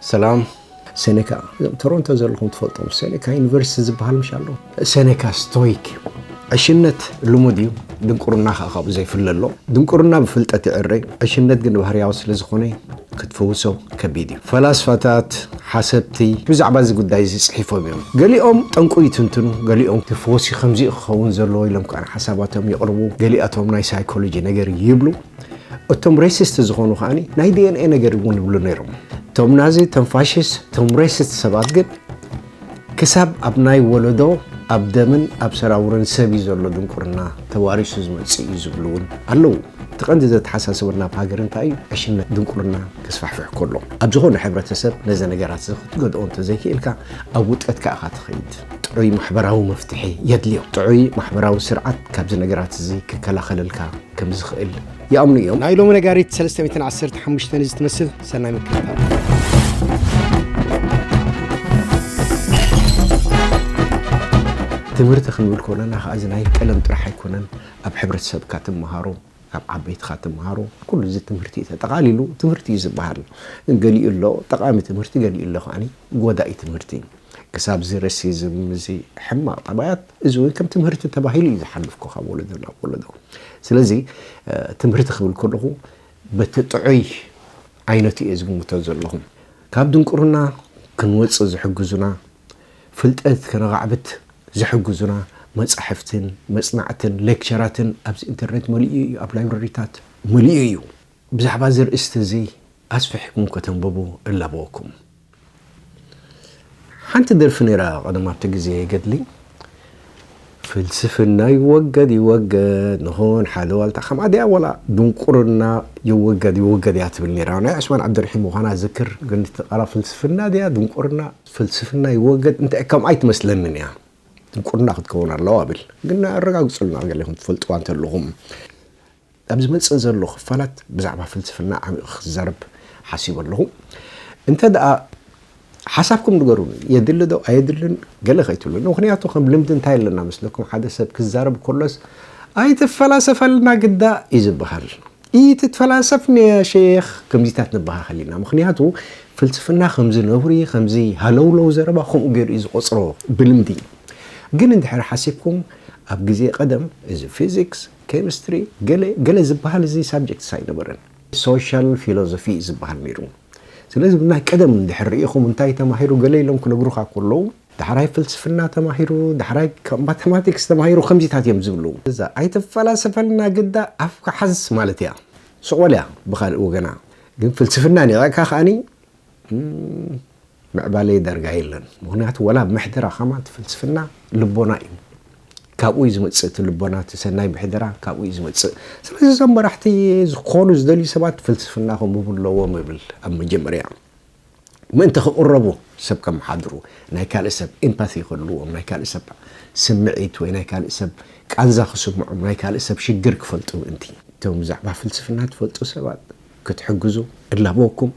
ሰላም። ሴኔካ፣ እዞም ቶሮንቶ ዘለኹም ትፈልጦም፣ ሴኔካ ዩኒቨርሲቲ ዝበሃል ምሽ ኣሎ? ሴኔካ ስቶይክ፣ ዕሽነት ልሙድ እዩ፣ ድንቁርና ከዓ ካብኡ ዘይፍለ ኣሎ። ድንቁርና ብፍልጠት ይዕረ፣ ዕሽነት ግን ባህርያዊ ስለ ዝኾነ ክትፍውሶ ከቢድ እዩ። ፈላስፋታት፣ ሓሰብቲ ብዛዕባ እዚ ጉዳይ እዚ ጽሒፎም እዮም። ገሊኦም ጠንቁ ይትንትኑ፣ ገሊኦም እቲ ፈውሲ ከምዚ ክኸውን ዘለዎ ኢሎም ከዓ ሓሳባቶም የቕርቡ። ገሊኣቶም ናይ ሳይኮሎጂ ነገር ይብሉ። እቶም ሬሲስት ዝኾኑ ከዓኒ ናይ ዲ ኤን ኤ ነገር እውን ይብሉ ነይሮም። እቶም ናዚ፣ እቶም ፋሽስት፣ እቶም ሬሲስት ሰባት ግን ክሳብ ኣብ ናይ ወለዶ ኣብ ደምን ኣብ ሰራውርን ሰብ እዩ ዘሎ ድንቁርና ተዋሪሱ ዝመጽእ እዩ ዝብሉ እውን ኣለዉ። እቲ ቀንዲ ዘተሓሳስበና ኣብ ሃገር እንታይ እዩ? ዕሽነት ድንቁርና ክስፋሕፍሕ ከሎ። ኣብ ዝኾነ ሕብረተሰብ ነዚ ነገራት እዚ ክትገድኦ እንተዘይክእልካ ኣብ ውድቀት ከኣ ኢኻ ትኸይድ። ጥዑይ ማሕበራዊ መፍትሒ የድልዮ። ጥዑይ ማሕበራዊ ስርዓት ካብዚ ነገራት እዚ ክከላኸለልካ ከም ዝኽእል ይኣምኑ እዮም። ናይ ሎሚ ነጋሪት ሰለስተ ሚእትን ዓሰርተ ሓሙሽተን እዚ ትመስል። ሰናይ ምክትታል። ትምህርቲ ክንብል ከለና ከዓ እዚ ናይ ቀለም ጥራሕ ኣይኮነን። ኣብ ሕብረተሰብካ ትመሃሮ፣ ኣብ ዓበይትኻ ትመሃሮ፣ ኩሉ እዚ ትምህርቲ እዩ ተጠቓሊሉ ትምህርቲ እዩ ዝበሃል። ግን ገሊኡ ኣሎ ጠቓሚ ትምህርቲ፣ ገሊኡ ኣሎ ከዓኒ ጎዳኢ ትምህርቲ። ክሳብ እዚ ረሲዝም፣ እዚ ሕማቕ ጠባያት፣ እዚ እውን ከም ትምህርቲ ተባሂሉ እዩ ዝሓልፍ እኮ ካብ ወለዶ ናብ ወለዶ። ስለዚ፣ እ፣ ትምህርቲ ክብል ከለኹ በቲ ጥዑይ ዓይነት እየ ዝግምቶ ዘለኹ። ካብ ድንቁርና ክንወጽእ ዝሕግዙና፣ ፍልጠት ከነኻዕብት ዝሕግዙና መጻሕፍትን መጽናዕትን ሌክቸራትን ኣብዚ ኢንተርኔት መሊኡ እዩ፣ ኣብ ላይብረሪታት መሊኡ እዩ። ብዛዕባ እዚ ርእስቲ እዚ ኣስፊሕኩም ከተንብቡ እላበወኩም። ሓንቲ ደርፊ ነይራ ቀደም ኣብቲ ግዜ ገድሊ፣ "ፍልስፍና ይወገድ ይወገድ፣ ንኹን ሓደ ዋልታ ከምኣ ድያ፣ ወላ ድንቁርና ይወገድ ይወገድ" እያ ትብል ነይራ። ናይ ዑስማን ዓብደርሒም ምዃና ዝክር፣ ግን እቲ ቃላ ፍልስፍና ድያ ድንቁርና፣ ፍልስፍና ይወገድ እንታይ ከምኣ ኣይትመስለንን እያ። ድንቁርና ክትከውን ኣለዋ ብል፣ ግን ኣረጋግጹልና ገሌኹም ትፈልጥዋ እንተለኹም። ኣብ ዝመጽእ ዘሎ ክፋላት ብዛዕባ ፍልስፍና ዓሚቑ ክዛረብ ሓሲበ ኣለኹ። እንተ ደኣ ሓሳብኩም ንገሩኒ፣ የድሊ ዶ ኣየድልን ገለ ከይትብሉኒ። ምኽንያቱ ከም ልምዲ እንታይ ኣለና መስለኩም? ሓደ ሰብ ክዛረብ ከሎስ፣ "ኣይትፈላሰፈልና ግዳ" እዩ ዝበሃል። "ኢትትፈላሰፍኒ ያ ሼኽ" ከምዚታት ንበሃኸል ኢና። ምኽንያቱ ፍልስፍና ከምዚ ነውሪ፣ ከምዚ ሃለውለው ዘረባ ከምኡ ገይሩ እዩ ዝቖጽሮ ብልምዲ። ግን እንድሕር ሓሲብኩም ኣብ ግዜ ቀደም እዚ ፊዚክስ፣ ኬሚስትሪ፣ ገለ ገለ ዝበሃል እዚ ሳብጀክትስ ኣይነበረን። ሶሻል ፊሎዞፊ እዩ ዝበሃል ነይሩ። ስለዚ ብናይ ቀደም እንድሕር ርኢኹም እንታይ ተማሂሩ ገለ ኢሎም ክነግሩኻ ከለዉ፣ ዳሕራይ ፍልስፍና ተማሂሩ፣ ዳሕራይ ከ-፣ ማተማቲክስ ተማሂሩ ከምዚታት እዮም ዝብሉ። እዛ ኣይትፈላሰፈልና ግዳ ኣፍካ ሓዝ ማለት እያ። ሱቕ በል እያ ብኻልእ ወገና። ግን ፍልስፍና ኒቐካ ከኣኒ፣ እም፣ ምዕባለ ዳርጋ የለን። ምኽንያቱ ወላ ኣብ ምሕደራ ከማን እቲ ፍልስፍና ልቦና እዩ። ካብኡ እዩ ዝመጽእ እቲ ልቦና፣ እቲ ሰናይ ምሕደራ ካብኡ እዩ ዝመጽእ። ስለዚ እዞም መራሕቲ ዝኾኑ ዝደልዩ ሰባት ፍልስፍና ከንብቡ ኣለዎም እብል ኣብ መጀመርያ። ምእንቲ ክቕረቡ ሰብ ከመሓድሩ፣ ናይ ካልእ ሰብ ኤምፓቲ ክህልዎም፣ ናይ ካልእ ሰብ ስምዒት ወይ ናይ ካልእ ሰብ ቃንዛ ክስምዖም፣ ናይ ካልእ ሰብ ሽግር ክፈልጡ ምእንቲ። እቶም ብዛዕባ ፍልስፍና ትፈልጡ ሰባት ክትሕግዙ እላበወኩም።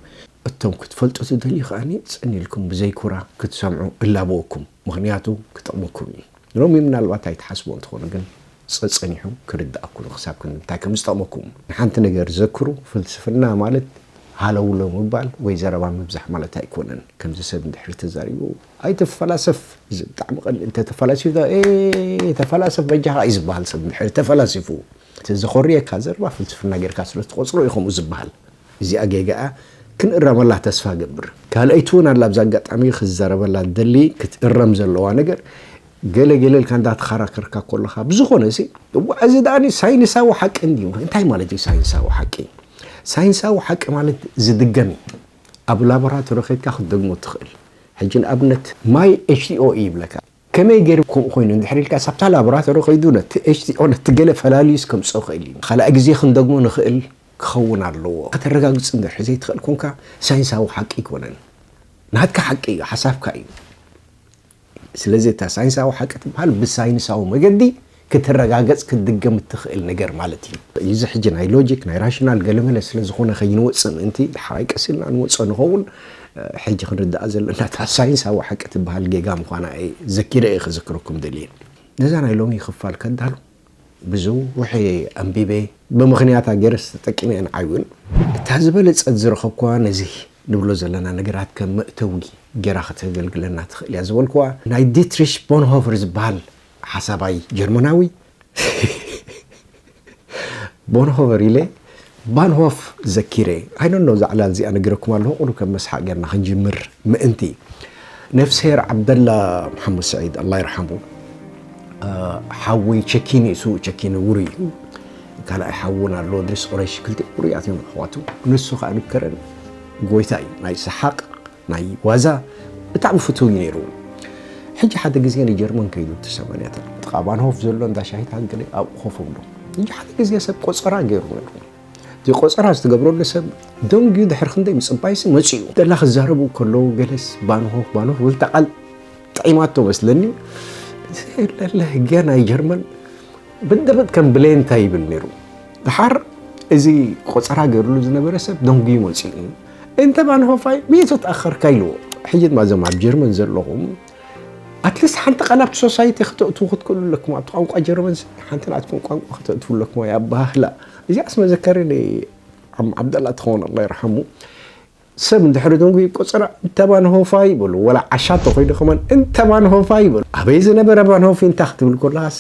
እቶም ክትፈልጡ ትደልዩ ከኣኒ ጽን ኢልኩም ብዘይ ኩራ ክትሰምዑ እላበወኩም። ምኽንያቱ ክጠቕመኩም እዩ። ሎሚ ምናልባት ኣይትሓስቦ እንተኾነ ግን ጸጸኒሑ ክርድኣኩም ክሳብ ክንዲ እንታይ ከም ዝጠቕመኩም። ንሓንቲ ነገር ዘክሩ፣ ፍልስፍና ማለት ሃለውሎ ምባል ወይ ዘረባ ምብዛሕ ማለት ኣይኮነን። ከምዚ ሰብ እንድሕር ተዛሪቡ፣ "ኣይትፈላሰፍ" እዚ ብጣዕሚ ቀሊል፣ እንተ ተፈላሲፉ ዶ፣ "ኤ፣ ተፈላሰፍ በጃኻ" እዩ ዝበሃል። ሰብ እንድሕር ተፈላሲፉ፣ እቲ ዘኾርየካ ዘረባ ፍልስፍና ጌርካ ስለ ትቖጽሮ እዩ ከምኡ ዝበሃል። እዚኣ ጌጋ እያ፣ ክንእረመላ ተስፋ እገብር። ካልኣይቲ እውን ኣላ፣ ኣብዚ ኣጋጣሚ ክዛረበላ ደሊ ክትእረም ዘለዋ ነገር፣ ገለ ገለ ኢልካ እንዳተኸራከርካ ከለኻ፣ ብዝኾነ ሲ፣ እዋ፣ እዚ ደኣኒ ሳይንሳዊ ሓቂ እንድዩ። እንታይ ማለት እዩ ሳይንሳዊ ሓቂ? ሳይንሳዊ ሓቂ ማለት ዝድገም እዩ። ኣብ ላቦራቶሪ ከይድካ ክትደግሞ ትኽእል። ሕጂ ንኣብነት ማይ ኤች ቱ ኦ እዩ ይብለካ። ከመይ ገይሩ ከምኡ ኮይኑ እንድሕር ኢልካ፣ ሳብታ ላቦራቶሪ ከይዱ ነቲ ኤች ቱ ኦ ነቲ ገለ ፈላልዩስ ከምጽኦ ይኽእል እዩ። ካልኣይ ግዜ ክንደግሞ ንኽእል ክኸውን ኣለዎ። ከተረጋግጽ እንድሕር ዘይትኽእል ኮንካ፣ ሳይንሳዊ ሓቂ ኣይኮነን። ናትካ ሓቂ እዩ፣ ሓሳብካ እዩ። ስለዚ እታ ሳይንሳዊ ሓቂ ትበሃል ብሳይንሳዊ መገዲ ክትረጋገጽ ክትድገም እትኽእል ነገር ማለት እዩ። እዚ ሕጂ ናይ ሎጂክ፣ ናይ ራሽናል ገለመለ ስለ ዝኾነ ከይንወጽእ ምእንቲ፣ ድሓራይ ቀስ ኢልና ንወጽኦ ንኸውን። ሕጂ ክንርድኣ ዘለና እታ ሳይንሳዊ ሓቂ ትበሃል ጌጋ ምዃና እየ ዘኪረ እየ ክዝክረኩም ደልየ። ነዛ ናይ ሎሚ ክፋል ከዳሉ ብዙሕ እየ ኣንቢበ፣ ብምኽንያታ ገይረስ ተጠቂመ እየ ንዓይ እውን። እታ ዝበለጸት ዝረኸብኩዋ ነዚ ንብሎ ዘለና ነገራት ከም መእተዊ ጌራ ከተገልግለና ትኽእል እያ ዝበልኩዋ። ናይ ዲትሪሽ ቦንሆፈር ዝበሃል ሓሳባይ ጀርመናዊ፣ ቦንሆቨር ኢለ ባንሆፍ ዘኪረ። I don't know፣ እዛ ዕላል እዚኣ ነጊረኩም ኣለኹ፣ ቁሩብ ከም መስሓቕ ጌርና ክንጅምር ምእንቲ። ነፍስሄር ዓብደላ መሓመድ ስዒድ፣ ኣላ ይርሓሙ፣ ሓወይ ቸኪኒ፣ እሱ ቸኪኒ ውሩይ እዩ። ካልኣይ ሓውና ኣሎ፣ ድሪስ ቁረይሽ፣ ክልቲኦም ውሩያት እዮም ኣሕዋቱ። ንሱ ከኣ ንከረን ጎይታ እዩ፣ ናይ ሰሓቕ፣ ናይ ዋዛ ብጣዕሚ ፍቱው እዩ ነይሩ። ሕጂ ሓደ ግዜ ንጀርመን ከይዱ፣ እቲ ሰማንያታት፣ ጥቓ ባንሆፍ ዘሎ እንዳ ሻሂታት ገለ ኣብኡ ኮፍ ኣብሎ። ሕጂ ሓደ ግዜ ሰብ ቆጸራ ገይሩ ነይሩ። እቲ ቆጸራ ዝተገብረሉ ሰብ ደንጉዩ ድሕሪ ክንደይ ምጽባይሲ መጺኡ። ደላ ክዛረቡ ከለዉ ገለስ ባንሆፍ፣ ባንሆፍ፣ ክልተ ቃል ጥዒማቶ መስለኒ። ለለ ህግያ ናይ ጀርመን ብድብድ ከም ብሌንታ ይብል ነይሩ። ድሓር እዚ ቆጸራ ገይሩሉ ዝነበረ ሰብ ደንጉዩ መጺኡ። "እንተ ባንሆፋይ፣ ሚእቱ ተኣኸርካ?" ኢልዎ። ሕጂ ድማ እዞም ኣብ ጀርመን ዘለኹም፣ ኣትሊስት ሓንቲ ቃል ኣብቲ ሶሳይቲ ከተእትዉ ክትክእሉ ኣለኩም። ኣብቲ ቋንቋ ጀርመን ሓንቲ ናትኩም ቋንቋ ከተእትዉ ኣለኩም፣ ወይ ኣበሃህላ። እዚኣስ መዘከሪ ናይ ዓም ዓብደላ ትኸውን፣ ኣላ ይርሓሙ። ሰብ እንድሕሪ ደንጉዩ ቆጸራ፣ "እንተ ባንሆፋይ" ይበሉ። ወላ ዓሻ እንተኾይኑ ከማን፣ "እንተ ባንሆፋይ" ይበሉ። ኣበይ ዝነበረ ባንሆፍ እንታ ክትብል ከለኻስ፣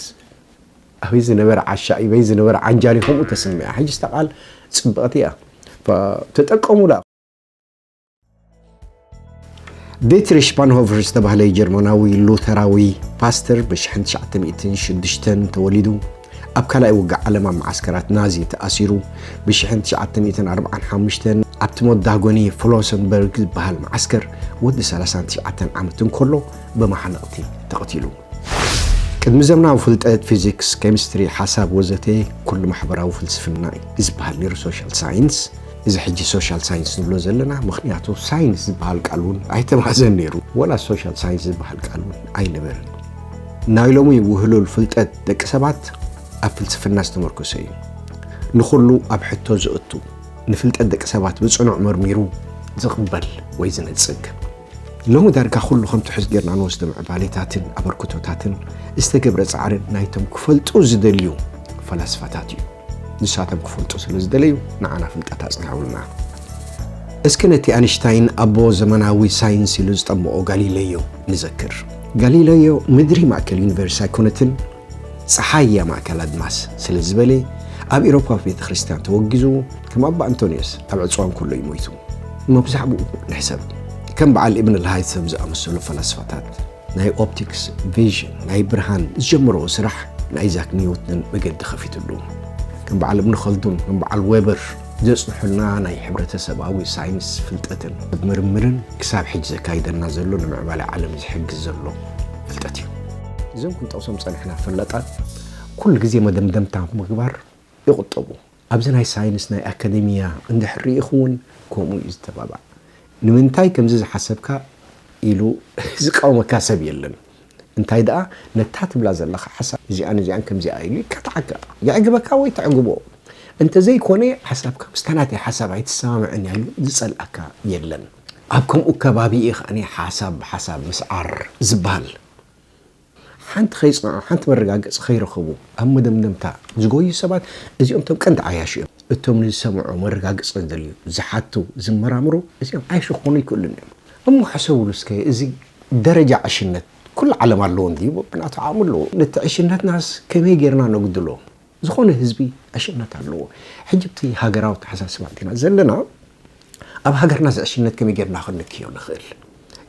ኣበይ ዝነበረ ዓሻ፣ ኣበይ ዝነበረ ዓንጃል እዩ ከምኡ ተስምያ። ሕጂ እታ ቃል ጽብቕቲ እያ። ፈ-፣ ተጠቀሙላ። ዲትሪሽ ባንሆቨር ዝተባህለ ጀርመናዊ ሉተራዊ ፓስተር ብሽሕን ትሽዓተ ሚእትን ሽዱሽተን ተወሊዱ፣ ኣብ ካልኣይ ውግእ ዓለም ኣብ መዓስከራት ናዚ ተኣሲሩ፣ ብሽሕን ትሽዓተ ሚእትን ኣርብዓን ሓሙሽተን ኣብቲ ሞዳጎኒ ፍሎሰንበርግ ዝበሃል መዓስከር ወዲ ሰላሳን ትሽዓተን ዓመት እንከሎ ብመሓንቕቲ ተቐቲሉ። ቅድሚ ዘመናዊ ፍልጠት፣ ፊዚክስ፣ ኬሚስትሪ፣ ሓሳብ ወዘተ፣ ኩሉ ማሕበራዊ ፍልስፍና እዩ ዝበሃል ነይሩ፣ ሶሻል ሳይንስ። እዚ ሕጂ ሶሻል ሳይንስ ንብሎ ዘለና፣ ምኽንያቱ ሳይንስ ዝበሃል ቃል እውን ኣይተማህዘን ነይሩ፣ ወላ ሶሻል ሳይንስ ዝበሃል ቃል እውን ኣይነበረን። ናይ ሎሚ ውህሉል ፍልጠት ደቂ ሰባት ኣብ ፍልስፍና ዝተመርኮሰ እዩ። ንኹሉ ኣብ ሕቶ ዘእቱ፣ ንፍልጠት ደቂ ሰባት ብጽኑዕ መርሚሩ ዝቕበል ወይ ዝነጽግ። ሎሚ ዳርጋ ኩሉ ከም ትሑዝ ጌርና ንወስዶ ምዕባሌታትን ኣበርክቶታትን ዝተገብረ ጻዕርን ናይቶም ክፈልጡ ዝደልዩ ፈላስፋታት እዩ። ንሳቶም ክፈልጡ ስለ ዝደለዩ ንዓና ፍልጠት ኣጽንሖምልና። እስኪ ነቲ ኣንሽታይን ኣቦ ዘመናዊ ሳይንስ ኢሉ ዝጠመቖ ጋሊለዮ ንዘክር። ጋሊለዮ ምድሪ ማእከል ዩኒቨርስ ኣይኮነትን፣ ጸሓይ እያ ማእከል ኣድማስ ስለ ዝበለ፣ ኣብ ኤውሮፓ ቤተ ክርስቲያን ተወጊዙ፣ ከም ኣባ ኣንቶንዮስ ኣብ ዕጽዋ እንከሎ እዩ ሞይቱ። እሞ ብዛዕባኡ ንሕሰብ። ከም በዓል ኢብን ኣልሃይሰም ዝኣመሰሉ ፈላስፋታት፣ ናይ ኦፕቲክስ፣ ቪዥን፣ ናይ ብርሃን ዝጀመርዎ ስራሕ ንኣይዛክ ኒውተን መገዲ ከፊትሉ። ከም በዓል እብን ኸልዱን፣ ከም በዓል ዌበር ዘጽንሑልና ናይ ሕብረተሰባዊ ሳይንስ ፍልጠትን ምርምርን ክሳብ ሕጂ ዘካይደና ዘሎ ንምዕባለ ዓለም ዝሕግዝ ዘሎ ፍልጠት እዩ። እዞም ክንጠቕሶም ዝጸናሕና ፈላጣት ኩሉ ግዜ መደምደምታ ምግባር ይቑጠቡ። ኣብዚ ናይ ሳይንስ ናይ ኣካደሚያ እንድሕር ርኢኹ እውን ከምኡ እዩ ዝተባባዕ። ንምንታይ ከምዚ ዝሓሰብካ ኢሉ ዝቃወመካ ሰብ የለን። እንታይ ደኣ ነታ ትብላ ዘለኻ ሓሳብ እዚኣን እዚኣን ከምዚኣ ኢሉ ይከታዓካ። የዕግበካ ወይ ተዕግቦ። እንተዘይኮነ ሓሳብካ ምስታ ናተይ ሓሳብ ኣይትሰማምዕን እያ ኢሉ ዝጸልኣካ የለን። ኣብ ከምኡ ከባቢ እዩ ከኣኒ ሓሳብ ብሓሳብ ምስዓር ዝበሃል። ሓንቲ ከይጽንዑ፣ ሓንቲ መረጋገጺ ከይረኸቡ፣ ኣብ መደምደምታ ዝጎዩ ሰባት እዚኦም እቶም ቀንዲ ዓያሹ እዮም። እቶም ንዝሰምዑ መረጋገጺ ዝደልዩ፣ ዝሓቱ፣ ዝመራምሩ፣ እዚኦም ዓያሹ ክኾኑ ይክእሉን እዮም። እሞ ሕሰቡሉ እስከ፣ እዚ ደረጃ ዕሽነት ኩሉ ዓለም ኣለዎ እንድዩ፣ ብናቱ ዓቕሚ ኣለዎ። ነቲ ዕሽነትናስ ከመይ ጌርና ነጉድሎ? ዝኾነ ህዝቢ ዕሽነት ኣለዎ። ሕጂ ኣብቲ ሃገራዊ ኣተሓሳስባ እንዲና ዘለና፣ ኣብ ሃገርና እዚ ዕሽነት ከመይ ጌርና ክንክዮ ንኽእል?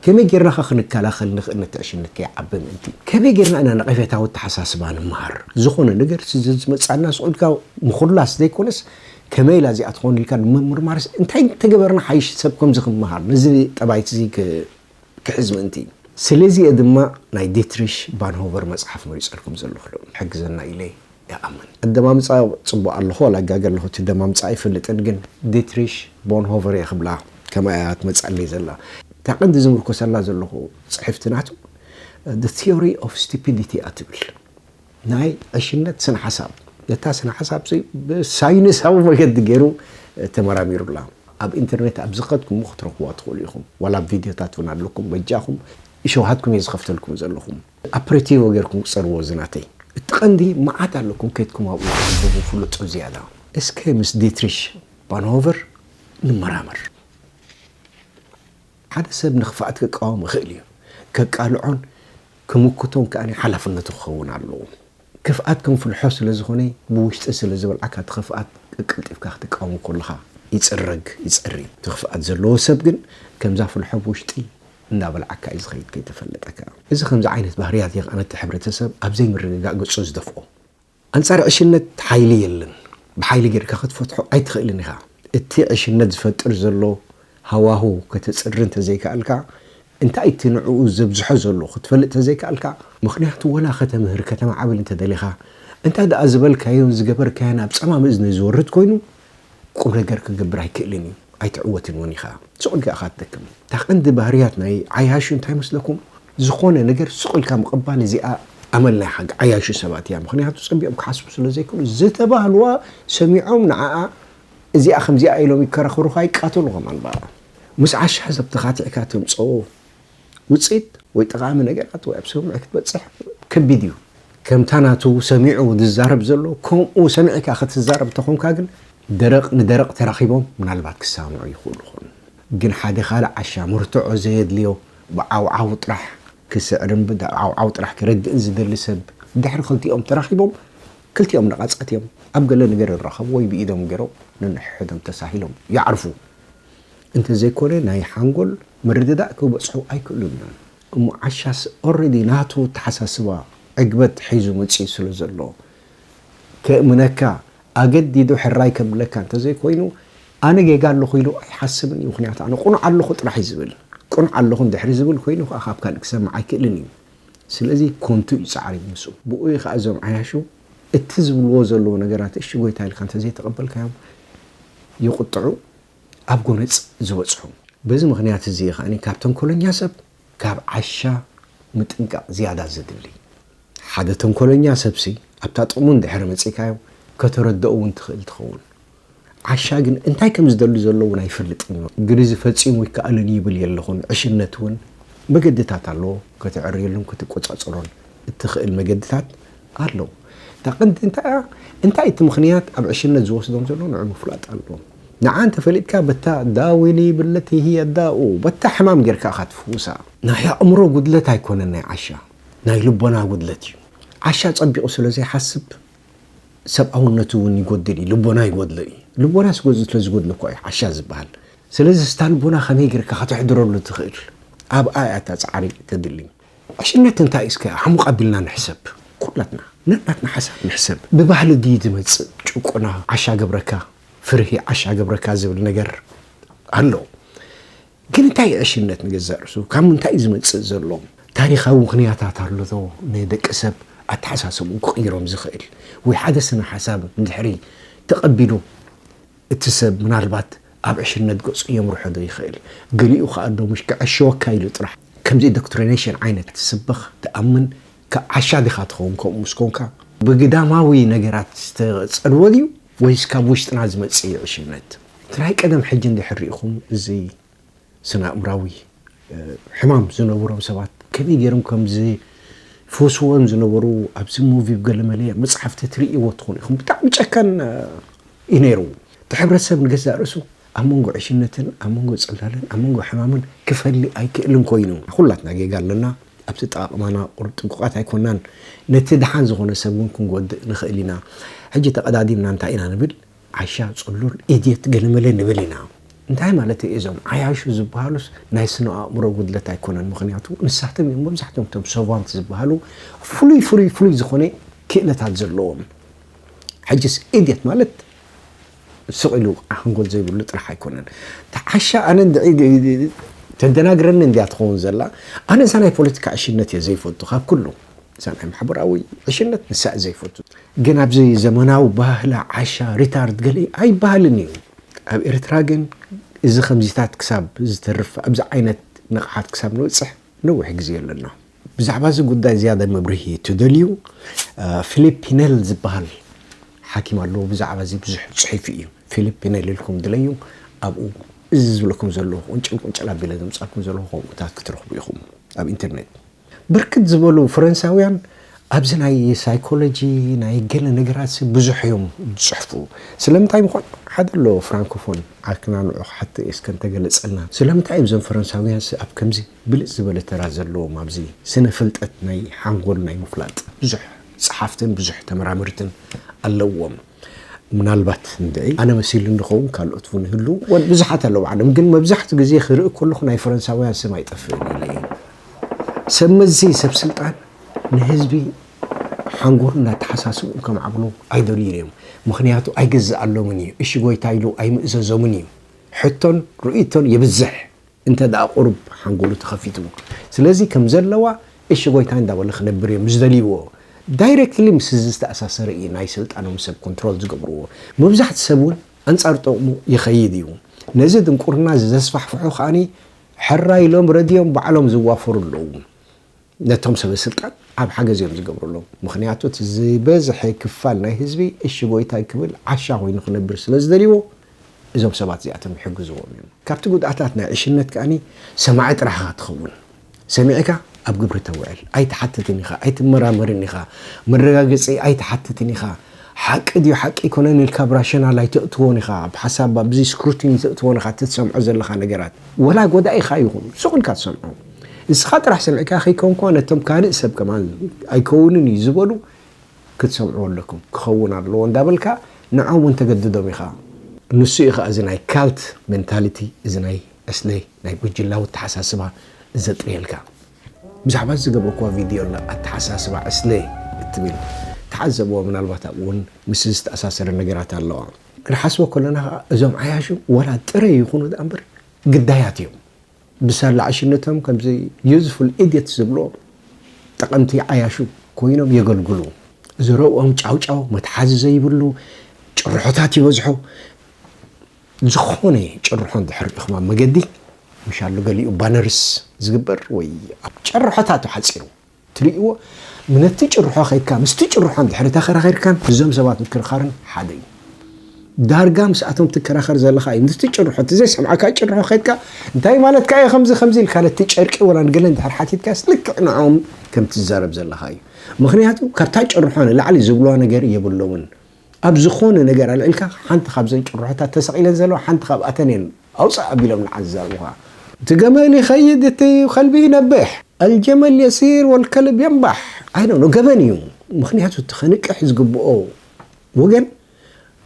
ከመይ ጌርና ኸ ክንከላኸል ንኽእል ነቲ ዕሽነት ከይዓቢ ምእንቲ? ከመይ ጌርና ኢና ነቐፌታዊ ኣተሓሳስባ ንመሃር? ዝኾነ ነገር ሲ-፣ ዝ-፣ ዝመጽኣና ስቕ ኢልካ ምኹላስ ዘይኮነስ፣ ከመይ ኢላ እዚኣ ትኾን ኢልካ ንምምርማርስ እንታይ እንተገበርና ሓይሽ ሰብ ከምዚ ክመሃር፣ ነዚ ጠባይት እዚ ክ-፣ ክሕዝ ምእንቲ። ስለዚ እየ ድማ ናይ ዲትሪሽ ባንሆቨር መጽሓፍ መሪጸልኩም ዘለኹ። ሕግዘና ኢለ ይኣምን። ኣደማምጻ ጽቡቕ ኣለኹ፣ ዋላ ኣጋገ ኣለኹ፣ እቲ ኣደማምጻ ኣይፈልጥን፣ ግን ዲትሪሽ ቦንሆቨር እየ ክብላ፣ ከማይ እያ ትመጽኣለይ ዘላ። እታ ቀንዲ ዝምርኮሰላ ዘለኹ ጽሕፍቲ ናቱ፣ The Theory of Stupidity እያ ትብል። ናይ ዕሽነት ስነ ሓሳብ። ነታ ስነ ሓሳብ እዚ ብሳይንሳዊ መገዲ ገይሩ ተመራሚሩላ። ኣብ ኢንተርኔት ኣብ ዝኸድኩም ክትረኽብዋ ትኽእሉ ኢኹም። ዋላ ኣብ ቪድዮታት እውን ኣለኩም። በጃኹም፣ ሸውሃትኩም እየ ዝኸፍተልኩም ዘለኹም። ኣፕሬቲቮ ጌርኩም ቅጸርዎ እዚ ናተይ። እቲ ቀንዲ መዓት ኣለኩም፣ ከድኩም ኣብኡ ተንብቡ፣ ፍለጡ ዝያዳ። እስከ ምስ ዲትሪሽ ባንሆቨር ንመራመር። ሓደ ሰብ ንኽፍኣት ክቃወም ይኽእል እዩ። ከቃልዖን ክምክቶን ከኣ ሓላፍነቱ ክኸውን ኣለዎ። ክፍኣት ከም ፍልሖ ስለ ዝኾነ፣ ብውሽጢ ስለ ዝበልዓካ፣ እቲ ክፍኣት ቀልጢፍካ ክትቃወም ከለኻ ይጽረግ፣ ይጸሪ። እቲ ክፍኣት ዘለዎ ሰብ ግን ከምዛ ፍልሖ ብውሽጢ እንዳበልዓካ እዩ ዝኸይድ ከይተፈለጠካ። እዚ ከምዚ ዓይነት ባህርያት እዩ ከኣ ነቲ ሕብረተሰብ ኣብ ዘይምርግጋእ ገጹ ዝደፍኦ። ኣንጻር ዕሽነት ሓይሊ የለን። ብሓይሊ ጌርካ ክትፈትሖ ኣይትኽእልን ኢኻ። እቲ ዕሽነት ዝፈጥር ዘሎ ሃዋሁ ከተጽሪ እንተዘይከኣልካ፣ እንታይ እቲ ንዕኡ ዘብዝሖ ዘሎ ክትፈልጥ እንተዘይከኣልካ፣ ምኽንያቱ ወላ ከተምህር፣ ከተማዕብል እንተደሊኻ፣ እንታይ ደኣ ዝበልካዮን ዝገበርካዮን ኣብ ጸማም እዝኒ ዝወርድ ኮይኑ፣ ቁም ነገር ክገብር ኣይክእልን እዩ። ኣይትዕወትን እውን ኢኻ። ስቕ ኢልካ ኢኻ ትደክም። እታ ቀንዲ ባህርያት ናይ ዓያሹ እንታይ መስለኩም? ዝኾነ ነገር ስቕ ኢልካ ምቕባል፣ እዚኣ ኣመል ናይ ሓቂ ዓያሹ ሰባት እያ። ምኽንያቱ ጸቢቖም ክሓስቡ ስለ ዘይክእሉ፣ ዝተባህልዋ ሰሚዖም ንዓኣ እዚኣ ከምዚኣ ኢሎም ይከራኸሩኻ፣ ይቃተሉ ከማን በኣ። ምስ ዓሻ ሰብ ተኻቲዕካ ትምጽኦ ውጽኢት ወይ ጠቓሚ ነገራት ወይ ኣብ ስምምዕ ክትበጽሕ ከቢድ እዩ። ከምታ ናቱ ሰሚዑ ዝዛረብ ዘሎ፣ ከምኡ ሰሚዕካ ክትዛረብ ተኾንካ ግን፣ ደረቕ ንደረቕ ተራኺቦም ምናልባት ክሳምዑ ይኽእሉ ይኾኑ። ግን ሓደ ካልእ ዓሻ፣ መርትዖ ዘየድልዮ፣ ብዓውዓው ጥራሕ ክስዕርን ብዓውዓው ጥራሕ ክረድእን ዝደሊ ሰብ፣ ድሕሪ ክልቲኦም ተራኺቦም፣ ክልቲኦም ነቓጻት እዮም። ኣብ ገለ ነገር ይራኸቡ ወይ ብኢዶም ገይሮም ነንሕድሕዶም ተሳሂሎም ይዓርፉ። እንተዘይኮነ ናይ ሓንጎል ምርድዳእ ክበጽሑ ኣይክእሉን እዮም። እሞ ዓሻስ ኦረዲ ናቱ ኣተሓሳስባ ዕግበት ሒዙ መጺኡ ስለ ዘሎ፣ ከእምነካ ኣገዲዱ ሕራይ ከብለካ እንተዘይኮይኑ፣ ኣነ ጌጋ ኣለኹ ኢሉ ኣይሓስብን እዩ። ምኽንያቱ ኣነ ቅኑዕ ኣለኹ ጥራሕ እዩ ዝብል። ቅኑዕ ኣለኹ እንድሕሪ ዝብል ኮይኑ ከኣ ካብ ካልእ ክሰምዕ ኣይክእልን እዩ። ስለዚ ኮንቱ እዩ ጻዕሪ ምስኡ። ብኡ እዩ ከኣ እዞም ዓያሹ እቲ ዝብልዎ ዘለዉ ነገራት እሺ ጎይታ ኢልካ እንተዘይተቐበልካዮም ይቁጥዑ፣ ኣብ ጎነጽ ዝበጽሑ። በዚ ምኽንያት እዚ እዩ ከኣ ካብ ተንኮለኛ ሰብ ካብ ዓሻ ምጥንቃቕ ዝያዳ ዘድሊ። ሓደ ተንኮለኛ ሰብሲ ኣብታ ጥቕሙ እንድሕሪ መጺእካዮ ከተረድኦ እውን ትኽእል ትኸውን። ዓሻ ግን እንታይ ከም ዝደሊ ዘሎ እውን ኣይፈልጥን እዩ። ግን እዚ ፈጺሙ ይከኣልን ይብል የለኹን። ዕሽነት እውን መገድታት ኣለዎ፣ ከተዕርየሉን ክትቆጻጸሮን እትኽእል መገድታት ኣለዉ። እታ ቀንዲ እንታይ እያ? እንታይ እቲ ምኽንያት ኣብ ዕሽነት ዝወስዶም ዘሎ ንዑ ምፍላጥ ኣለዎም። ንዓ እንተፈሊጥካ በታ ዳዊኒ ብለቲ ህየ ዳኡ፣ በታ ሕማም ጌርካ ኢኻ ትፍውሳ። ናይ ኣእምሮ ጉድለት ኣይኮነን ናይ ዓሻ፣ ናይ ልቦና ጉድለት እዩ። ዓሻ ጸቢቑ ስለ ዘይሓስብ ሰብኣውነቱ እውን ይጎድል እዩ፣ ልቦና ይጎድሎ እዩ። ልቦና ስለ ዝጎድሎ እኮ እዩ ዓሻ ዝበሃል። ስለዚ ስታ ልቦና ከመይ ጌርካ ከተሕድረሉ ትኽእል? ኣብኣ እያ እታ ጻዕሪ ተድሊ። ዕሽነት እንታይ እዩ እስከ ዓሙቕ ኣቢልና ንሕሰብ። ኩላትና ነናትና ሓሳብ ንሕሰብ። ብባህሊ ድዩ ዝመጽእ ጭቆና ዓሻ ገብረካ፣ ፍርሂ ዓሻ ገብረካ ዝብል ነገር ኣሎ። ግን እንታይ እዩ ዕሽነት ንገዛእ ርእሱ? ካብ ምንታይ እዩ ዝመጽእ ዘሎ? ታሪኻዊ ምኽንያታት ኣሎ ዶ ንደቂ ሰብ ኣተሓሳስብኡ ክቕይሮም ዝኽእል? ወይ ሓደ ስነ ሓሳብ እንድሕሪ ተቐቢሉ እቲ ሰብ ምናልባት ኣብ ዕሽነት ገጹ የምርሖ ዶ ይኽእል? ገሊኡ ከኣ ዶ ምሽ ክዕሽወካ ኢሉ ጥራሕ ከምዚ ኢንዶክትሪኔሽን ዓይነት ትስበኽ፣ ትኣምን፣ ካብ ዓሻ ዲኻ ትኸውን ከምኡ ምስ ኮንካ? ብግዳማዊ ነገራት ዝተጸልወ ድዩ ወይስ ካብ ውሽጥና ዝመጽእ እዩ ዕሽነት? እቲ ናይ ቀደም ሕጂ እንድሕር ርኢኹም እዚ ስነ ኣእምራዊ ሕማም ዝነበሮም ሰባት ከመይ ገይሮም ከም ዝፈስዎም ዝነበሩ ኣብዚ ሙቪ ገለመለ መጽሓፍቲ ትርእይዎ ትኾኑ ኢኹም። ብጣዕሚ ጨካን እዩ ነይሩ። እቲ ሕብረተሰብ ንገዛእ ርእሱ ኣብ መንጎ ዕሽነትን ኣብ መንጎ ጽላልን ኣብ መንጎ ሕማምን ክፈሊ ኣይክእልን ኮይኑ። ኩላትና ጌጋ ኣለና። ኣብቲ ኣጠቓቕማና ቁሩብ ጥንቁቓት ኣይኮናን። ነቲ ደሓን ዝኾነ ሰብ እውን ክንጎድእ ንኽእል ኢና። ሕጂ ተቐዳዲምና እንታይ ኢና ንብል? ዓሻ፣ ጽሉል፣ ኢድየት፣ ገለመለ ንብል ኢና። እንታይ ማለት እዩ? እዞም ዓያሹ ዝበሃሉስ ናይ ስነ ኣእምሮ ጉድለት ኣይኮነን። ምኽንያቱ ንሳቶም እዮም መብዛሕትኦም እቶም ሰቫንት ዝበሃሉ ፍሉይ ፍሉይ ፍሉይ ዝኾነ ክእለታት ዘለዎም። ሕጅስ ኢድየት ማለት ስቕ ኢሉ ሓንጎል ዘይብሉ ጥራሕ ኣይኮነን። ተዓሻ ኣነ እንድዒ ተደናግረኒ እንድያ ትኸውን ዘላ። ኣነ እዛ ናይ ፖለቲካ ዕሽነት እየ ዘይፈቱ ካብ ኩሉ። እዛ ናይ ማሕበራዊ ዕሽነት ንሳ እየ ዘይፈቱ። ግን ኣብዚ ዘመናዊ ባህላ ዓሻ ሪታርድ ገለ ኣይበሃልን እዩ። ኣብ ኤርትራ ግን እዚ ከምዚታት ክሳብ ዝተርፍ ኣብዚ ዓይነት ንቕሓት ክሳብ ንበጽሕ ነዊሕ ግዜ ኣለና። ብዛዕባ እዚ ጉዳይ ዝያዳ መብርሂ ትደልዩ፣ እ፣ ፊሊፕ ፒነል ዝበሃል ሓኪም ኣለዎ። ብዛዕባ እዚ ብዙሕ ጽሒፉ እዩ። ፊሊፕ ፒነል ኢልኩም ድለዩ፣ ኣብኡ እዚ ዝብለኩም ዘለኹ ቁንጭል ቁንጭል ኣቢለ ዘምጻልኩም ዘለኹ ከምኡታት ክትረኽቡ ኢኹም ኣብ ኢንተርኔት። ብርክት ዝበሉ ፈረንሳውያን ኣብዚ ናይ ሳይኮሎጂ ናይ ገለ ነገራት ብዙሕ እዮም ዝፅሕፉ። ስለምንታይ ምዃን ሓደ ኣሎ ፍራንኮፎን ዓክና ንዑ ክሓትእ እስከ እንተገለጸልና፣ ስለምንታይ እዮም እዞም ፈረንሳውያን ኣብ ከምዚ ብልፅ ዝበለ ተራ ዘለዎም ኣብዚ ስነ ፍልጠት ናይ ሓንጎል ናይ ምፍላጥ ብዙሕ ጸሓፍትን ብዙሕ ተመራመርትን ኣለዎም። ምናልባት እንድዒ ኣነ መሲሉ እንድኸውን ካልኦት እውን ይህሉ። ወ- ብዙሓት ኣለዉ ዓለም፣ ግን መብዛሕትኡ ግዜ ክርኢ ከለኹ ናይ ፈረንሳውያን ስም ኣይጠፍእን ኢለ እየ። ሰብ መዚ ሰብ ስልጣን ንህዝቢ ሓንጎሉ እናተሓሳስቡ ከማዕብሉ ኣይደልዩን እዮም። ምኽንያቱ ኣይግዝኣሎምን እዩ። እሺ ጎይታ ኢሉ ኣይምእዘዞምን እዩ። ሕቶን ርእይቶን ይብዝሕ። እንተ ደኣ ቁሩብ ሓንጎሉ ተኸፊትዎ። ስለዚ ከም ዘለዋ እሺ ጎይታ እንዳበለ ክነብር እዮም ዝደልይዎ። ዳይሬክትሊ ምስ እዚ ዝተኣሳሰረ እዩ ናይ ስልጣኖም ሰብ ኮንትሮል ዝገብርዎ። መብዛሕቲ ሰብ እውን ኣንጻር ጥቕሙ ይኸይድ እዩ። ነዚ ድንቁርና እዚ ዘስፋሕፍሑ ከኣኒ ሕራይ ኢሎም ረድዮም ባዕሎም ዝዋፈሩ ኣለዉ። ነቶም ሰበ ስልጣን ኣብ ሓገዝ እዮም ዝገብርሎም። ምኽንያቱ እቲ ዝበዝሐ ክፋል ናይ ህዝቢ እሺ ጎይታይ ክብል ዓሻ ኮይኑ ክነብር ስለ ዝደልይዎ እዞም ሰባት እዚኣቶም ይሕግዝዎም እዮም። ካብቲ ጉድኣታት ናይ ዕሽነት ከኣኒ ሰማዒ ጥራሕ ኢኻ ትኸውን። ሰሚዕካ ኣብ ግብሪ ተውዕል። ኣይትሓትትን ኢኻ፣ ኣይትመራመርን ኢኻ፣ መረጋገፂ ኣይትሓትትን ኢኻ። ሓቂ ድዩ ሓቂ ኣይኮነን ኢልካ ብራሽናል ኣይተእትዎን ኢኻ። ኣብ ሓሳብ ኣብዚ ስክሩቲኒ ተእትዎን ኢኻ፣ እቲ ትሰምዖ ዘለኻ ነገራት ወላ ጎዳኢኻ ይኹን ሱቕ ኢልካ ትሰምዖ። ንስኻ ጥራሕ ሰሚዕካ ከይኮንኳ ነቶም ካልእ ሰብ ከማን ኣይከውንን እዩ ዝበሉ ክትሰምዕዎ ኣለኩም። ክኸውን ኣለዎ እንዳበልካ ንዖም እውን ተገድዶም ኢኻ። ንሱ እዩ ኸዓ እዚ ናይ ካልት ሜንታሊቲ፣ እዚ ናይ ዕስለ ናይ ጉጅላዊ ኣተሓሳስባ ዘጥርየልካ። ብዛዕባ እዚ ዝገበርኩዋ ቪድዮ ኣላ፣ ኣተሓሳስባ ዕስለ እትብል። ተዓዘብዎ፣ ምናልባት ኣብኡ እውን ምስ ዝተኣሳሰረ ነገራት ኣለዋ። ክንሓስቦ ከለና ኸዓ እዞም ዓያሹ ወላ ጥረ ይኹኑ ደኣ እምበር ግዳያት እዮም። ብሳላ ዕሽነቶም ከምዚ ዩዝፉል ኢድየት ዝብሎ ጠቐምቲ ዓያሹ ኮይኖም የገልግሉ። ዝረብኦም ጫውጫው መትሓዚ ዘይብሉ ጭርሖታት ይበዝሖ። ዝኾነ ጭርሖ እንድሕር ኢኹም ኣብ መገዲ፣ ምሻሉ ገሊኡ ባነርስ ዝግበር ወይ ኣብ ጭርሖታቱ ሓፂሩ ትርእይዎ፣ ነቲ ጭርሖ ከይድካ ምስቲ ጭርሖ እንድሕር ተኸራኺርካን እዞም ሰባት ምክርኻርን ሓደ እዩ። ዳርጋ ምስኣቶም ትከራኸር ዘለኻ እዩ። ምስቲ ጭርሖ፣ እቲ ዘይሰምዓካ ጭርሖ ከይድካ እንታይ ማለትካ እዩ ከምዚ ከምዚ ኢልካ ነቲ ጨርቂ ወላ ንገለ እንድሕር ሓቲትካስ ልክዕ ንዕኦም ከም ትዛረብ ዘለኻ እዩ። ምኽንያቱ ካብታ ጭርሖ ንላዕሊ ዝብልዋ ነገር የብሎምን። ኣብ ዝኾነ ነገር ኣልዒልካ ሓንቲ ካብዘን ጭርሖታት ተሰቒለን ዘለዋ ሓንቲ ካብኣተን እየን ኣውፅእ ኣቢሎም ንዓ ዝዛረቡኻ። እቲ ገመል ይኸይድ፣ እቲ ከልቢ ይነብሕ። ኣልጀመል የሲር ወልከልብ የንባሕ። ኣይ ዶንት ኖ፣ ገበን እዩ። ምኽንያቱ እቲ ከንቅሕ ዝግብኦ ወገን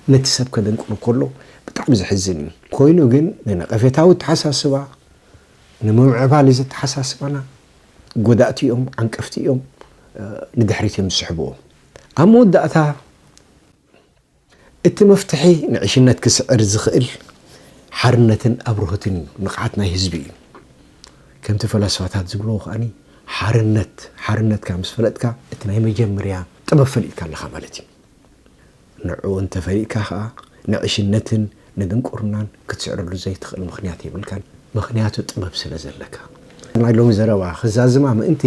ነቲ ሰብ ከደንቁሩ ከሎ ብጣዕሚ ዘሕዝን እዩ። ኮይኑ ግን ንነቐፌታዊ ኣተሓሳስባ፣ ንምምዕባል እዚ ኣተሓሳስባና ጎዳእቲ እዮም፣ ዓንቀፍቲ እዮም፣ እ፣ ንድሕሪት እዮም ዝስሕብዎ። ኣብ መወዳእታ እቲ መፍትሒ ንዕሽነት ክስዕር ዝኽእል ሓርነትን ኣብርሆትን እዩ፣ ንቕሓት ናይ ህዝቢ እዩ። ከምቲ ፈላስፋታት ዝብልዎ ከኣኒ ሓርነት፣ ሓርነትካ ምስ ፈለጥካ እቲ ናይ መጀመርያ ጥበብ ፈሊጥካ ኣለኻ ማለት እዩ። ንዕኡ እንተፈሊጥካ ኸኣ ንዕሽነትን ንድንቁርናን ክትስዕረሉ ዘይትኽእል ምኽንያት የብልካን፣ ምኽንያቱ ጥበብ ስለ ዘለካ። ናይ ሎሚ ዘረባ ክዛዝማ ምእንቲ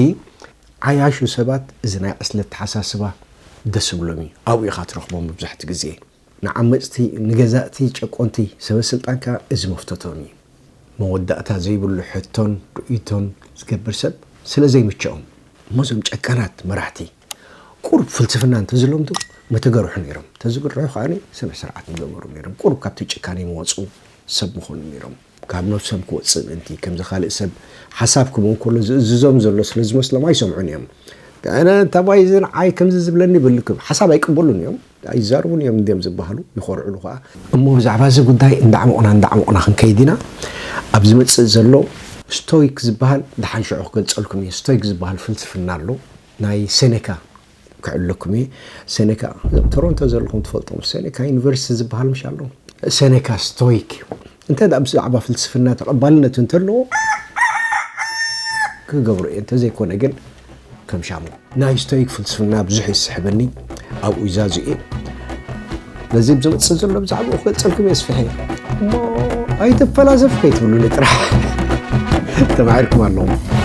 ዓያሹ ሰባት እዚ ናይ ዕስለ ኣተሓሳስባ ደስ ይብሎም እዩ። ኣብኡ ኢኻ ትረኽቦም መብዛሕትኡ ግዜ። ንዓመጽቲ፣ ንገዛእቲ፣ ጨቆንቲ፣ ሰበ ስልጣን ከኣ እዚ መፍተቶም እዩ። መወዳእታ ዘይብሉ ሕቶን ርእይቶን ዝገብር ሰብ ስለ ዘይምቸኦም እሞ እዞም ጨካናት መራሕቲ ቁሩብ ፍልስፍና እንተዝለምዱ ምተገርሑ ነይሮም። እንተዝግርሑ ከኣ ስነ ስርዓት ምገበሩ ነይሮም። ቁሩብ ካብቲ ጭካኔ ምወጹ ሰብ ምኾኑ ነይሮም። ካብ ነብሶም ክወጽእ ምእንቲ ከምዚ ካልእ ሰብ ሓሳብ ክህቦም ከሎ ዝእዝዞም ዘሎ ስለ ዝመስሎም ኣይሰምዑን እዮም። ኣነ እንተባይ እዚ ንዓይ ከምዚ ዝብለኒ ይብል ክብ ሓሳብ ኣይቅበሉን እዮም። ኣይዛረቡን እዮም እንድዮም ዝበሃሉ፣ ይኾርዕሉ ኸዓ። እሞ ብዛዕባ እዚ ጉዳይ እንዳዕመቑና እንዳዕመቑና ክንከይድ ኢና። ኣብ ዝመጽእ ዘሎ ስቶይክ ዝበሃል ደሓን ሽዑ ክገልጸልኩም እየ። ስቶይክ ዝበሃል ፍልስፍና ኣሎ፣ ናይ ሴኔካ ክዕለኩም እየ። ሴኔካ፣ ቶሮንቶ ዘለኹም ትፈልጦም፣ ሴኔካ ዩኒቨርሲቲ ዝበሃል ምሽ ኣሎ። ሴኔካ ስቶይክ እዩ። እንተ ደኣ ብዛዕባ ፍልስፍና ተቐባልነት እንተለዎ ክገብሮ እየ፣ እንተዘይኮነ ግን ከም ሻሙ። ናይ ስቶይክ ፍልስፍና ብዙሕ ይስሕበኒ፣ ኣብኡ ይዛዙ እየ። ነዚ ብዝመጽእ ዘሎ ብዛዕባኡ ክገልጸልኩም እየ ስፍሐ። እሞ ኣይትፈላሰፍ ከይትብሉኒ ጥራሕ ተማሂርኩም ኣለኹም።